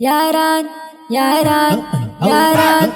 یاران یاران یاران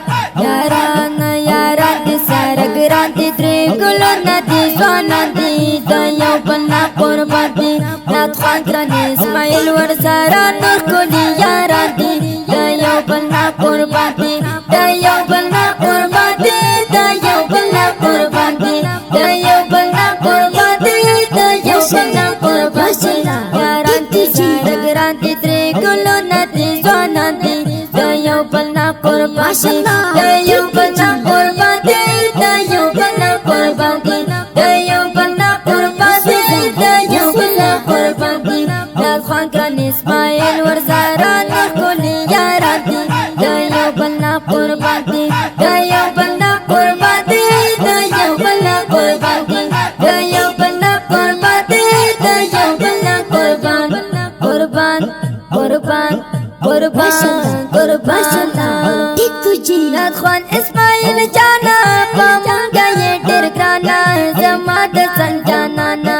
یاران یاران دي سره ګران دي، درې ګلونه دي، ځوانان دي، د یو بل نه قربان دي. نعت خوان ګران اسماعیل ورسره نور ښکلي یاران دي، د یو بل نه قربان دي، د یو بل نه قربان دي، د یو بل نه قربان دي، د یو بل نه قربان دي، د یو بل نه قربان دي. یاران دي سره ګران دي، درې ګلونه دي، ځوانان دي، د یو بل نه قربان دي، د یو بل نه قربان دي، د یو بل نه قربان دي، د یو بل نه قربان دي، د یو بل نه قربان دي. نعت خوان ګران اسماعیل ورسره نور ښکلي یاران دي، د یو بل نه قربان دي، د یو بل نه قربان دي، د یو بل نه قربان دي، د یو بل نه قربان دي، د یو بل نه قربان، قربان قربان قربان قربان. نعت خوان اسماعیل جانا، په مونږه یې ډېر ګرانه، زما د څنګ جانانا.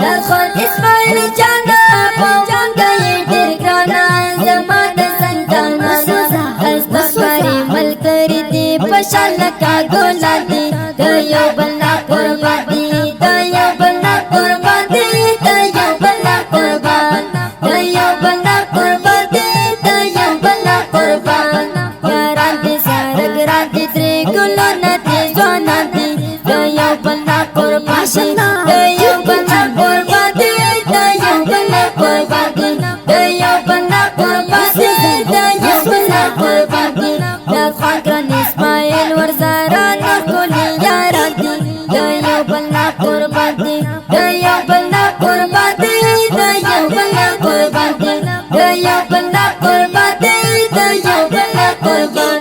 نعت خوان اسماعیل جانا، په مونږه یې ډېر ګرانه، زما د څنګ جانانا. خسته ښکاري ملګري دي، په شان لکه ګلان دي، د یو بل نه قربان دي، د یو بل نه قربان دي، د یو بل نه قربان، د یو بل نه قربان دي، د یو بل نه قربان. یاران دي سره ګران دي، درې ګلونه دي، ځوانان دي، د یو بل نه قربان دي، د یو بل نه قربان دي، د یو بل نه قربان دي، د یو بل نه قربان دي، د یو بل نه قربان دي. نعت خوان ګران اسماعیل ورسره نور ښکلي یاران دي، د یو بل نه قربان دي، د یو بل نه قربان دي، د یو بل نه قربان دي، د یو بل نه قربان دي، د یو بل نه قربان.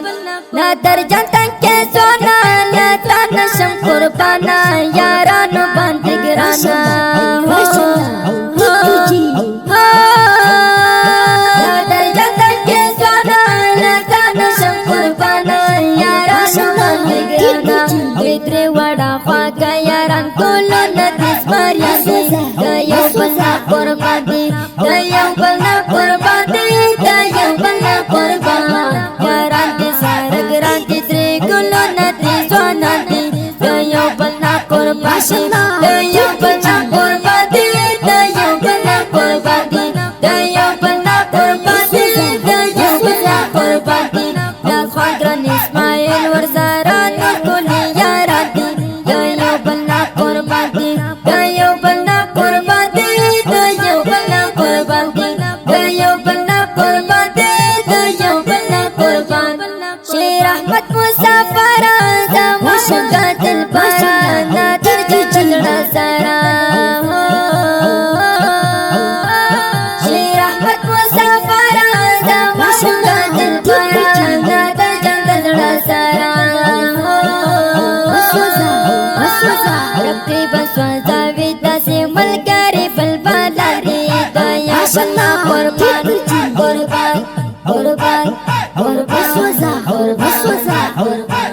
نادر جان تنکې ځوانه، له تا نه شم قربانه، یارانو باندې ګرانه. نادر جان تنکې ځوانه، له تا نه شم قربانه، یارانو باندې ګرانه. درې واړه خواږه یاران، کلونه دي، زمریان دي، د یو بل نه قربان دي، د یو بل نه قربان دي، د یو بل نه قربان. یاران دي سره ګران دي، درې ګلونه دي، ځوانان دي، د یو بل نه قربان دي، د یو بل نه قربان دي، د یو بل نه قربان دي، د یو بل نه قربان دي، د یو بل نه قربان دي. نعت خوان ګران اسماعیل ورسره نور ښکلي یاران دي، د یو بل نه قربان دي، د یو بل نه قربان دي، د یو بل نه قربان دي، د یو بل نه قربان دي، د یو بل نه قربان. شیر احمد مسافر، زما قاتل پارا، نادر جان زړه سره. شیر احمد مسافر، زما قاتل پارا، نادر جان زړه سره. رب دې بسوځوي داسې ملګري بل بلاري، د یو بل نه قربان قربان قربان قربان قربان.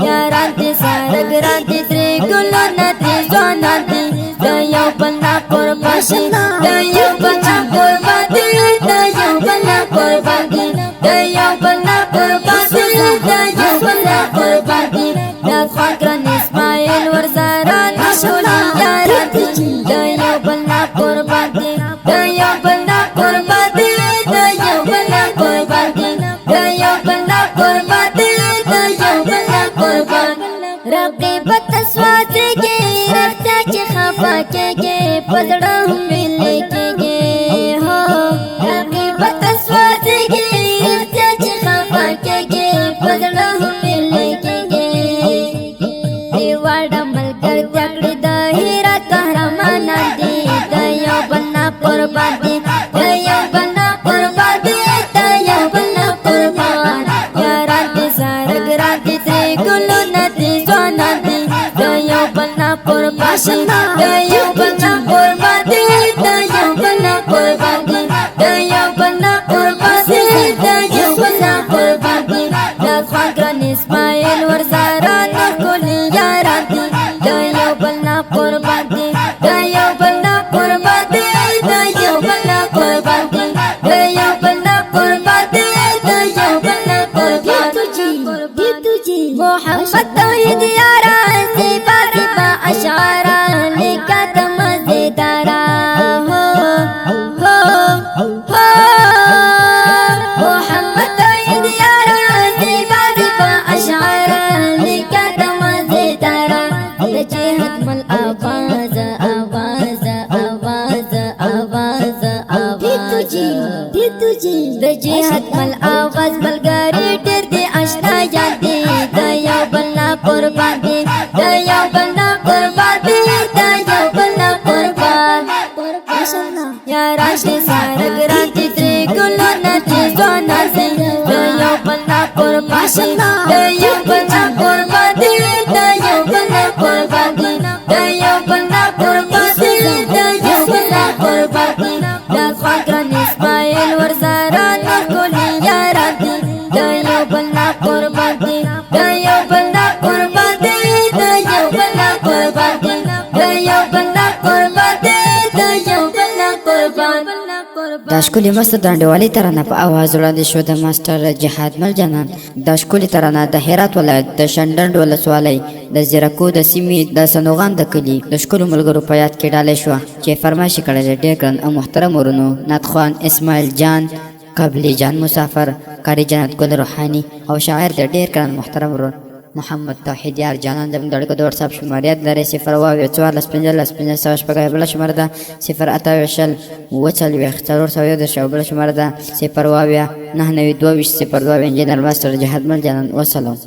یاران دي سره ګران دي، درې ګلونه دي، ځوانان دي، د یو بل نه قربان دي، د یو بل نه قربان دي، د یو بل نه قربان دي، د یو بل نه قربان دي، د یو بل نه قربان دي. نعت خوان ګران اسماعیل ورسره نور ښکلي یاران دي، د یو بل نه قربان دي، د یو بل نه قربان دي، د یو بل نه قربان دي، د یو بل نه قربان دي، د یو بل نه قربان. رقیبت سوازږي، رښتیا چې خفه کېږي، په زړه هم ملي کېږي. هو رقیبت سوازږي، رښتیا چې خفه کېږي، په زړه هم ملي کېږي. واړه ملګرتیا کړي د هیرا قهرمانان دي، د یو بل نه قربان دي، د یو بل نه قربان دي، د یو بل نه قربان. یاران دي سره ګران دي، درې ګلونه دي، ځوانان دي، د یو بل نه قربان دي، د یو بل نه قربان دي، د جهاد مل آواز ملګری ډېر دي، اشنا یان دي، د یو بل نه قربان دي، د یو بل نه قربان دي، د یو بل نه قربان. یاران دې سره ګران دي، درې ګلونه دي، ځوانان دي، د یو بل نه قربان دي، د یو بل نه قربان دي، د یو بل نه قربان دي، د یو بل نه قربان دي، د یو بل نه قربان دي. د افغان ګران اسماعیل ورسره نور ښکلي یاران دي، د یو بل نه قربان دي، د یو بل نه قربان دي، د یو بل نه قربان دي، د یو بل نه قربان دي، د یو بل نه قربان. دا ښکلې مسته د انډیوالۍ ترانه په اواز وړاندې شو د ماسټر جهاد مل جانان. دا ښکلې ترانه د هرات ولایت د شنډنډ ولسوالۍ د زیرکو د سیمې د سنوغان د کلي د ښکلو ملګرو په یاد کې ډالۍ شوه چې فرمایش یې کړی دی ډېر ګران او محترم ورونو نعتخوان اسماعیل جان، قبلي جان مسافر، قاري جنت ګل روحاني او شاعر د ډېر ګران محترم ورور محمد توحید یار جانان. زموږ د اړیکو د وټساپ شماره یاد لرئ: 0 14 15 506. بله شماره ده 0 20 47 431 او بله شماره ده 0 99 22 02. انجینر ماسټر جهاد مل جانان، وسلام.